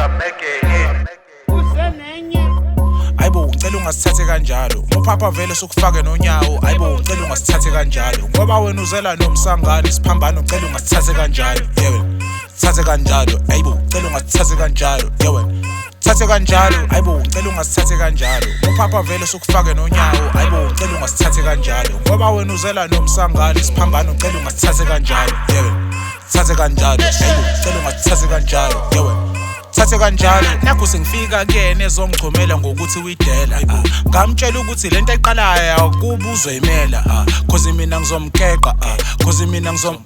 Make a hit. Ayibo, ngicela ungasithathe kanjalo. Ngophapha vele sokufake nonyawo. Ayibo, ngicela ungasithathe kanjalo. Ngoba wena uzela nomsangano, isiphambano, ngicela ungasithathe kanjalo. Yewe. Thathe kanjalo. Ayibo, ngicela ungasithathe kanjalo. Yewe. Thathe kanjalo. Ayibo, ngicela ungasithathe kanjalo. Ngophapha vele sokufake nonyawo. Ayibo, ngicela ungasithathe kanjalo. Ngoba wena uzela nomsangano, isiphambano, ngicela ungasithathe kanjalo. Yewe. Thathe kanjalo. Ayibo, ngicela ungasithathe kanjalo. Yewe. Thathe kanjalo. Nakho sengifika kuyena ezongichomela ngokuthi uyidela. Ngamtshela ukuthi lento eqalayo akubuzwe imela, 'cause mina ngizomkeqa, 'cause mina ngizom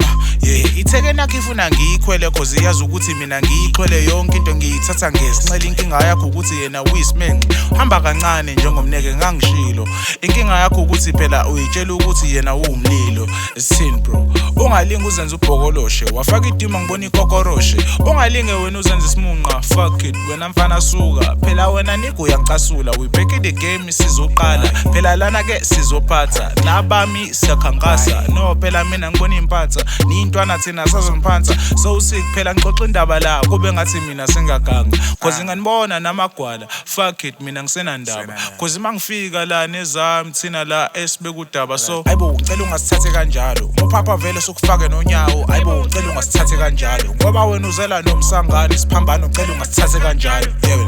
yeah. Itheke nakho ifuna ngiyikhwele, 'cause iyazi ukuthi mina ngiyixhwele, yonke into ngiyithatha ngesinxele. Inkinga yakho ukuthi yena uyisimenxe, hamba kancane njengomneke. Ngangishilo, inkinga yakho ukuthi phela uyitshela ukuthi yena uwumlilo. Sithini, bro? Ungalinge uzenze ubhokoloshe, wafaka idima, ngibona ikokoroshe. Ungalinge wena uzenze isimunqa. Fuck it, wena mfana, suka phela wena nigga, uyangicasula. We back in the game, sizoqala phela lana ke, sizophatha nabami, siyakhankasa. No phela, mina ngibona impatha niyintwana, thina sazoniphansa. So sick phela, ngixoxa indaba la kube ngathi mina sengaganga, 'cause nganibona namagwala. Fuck it, mina ngisenandaba, 'cause mangifika la nezami, thina la esibeka udaba. So ayibo, ngicela ungasithathe kanjalo. Ngophapha vele sokufake nonyawo. Ayibo, ngicela ungasithathe kanjalo. Ngoba wena uzela nomsangano, isiphambano, ngicela ungasithathe kanjalo. Yewe.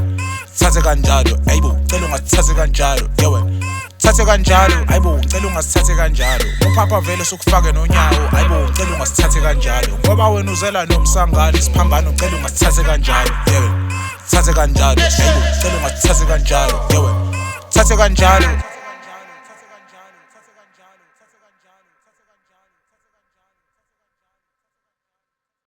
Thathe kanjalo. Ayibo, ngicela ungasithathe kanjalo. Yewe. Thathe kanjalo. Ayibo, ngicela ungasithathe kanjalo. Ngophapha vele sokufake nonyawo. Ayibo, ngicela ungasithathe kanjalo. Ngoba wena uzela nomsangano, isiphambano, ngicela ungasithathe kanjalo. Yewe. Thathe kanjalo. Ayibo, ngicela ungasithathe kanjalo. Yewe. Thathe kanjalo.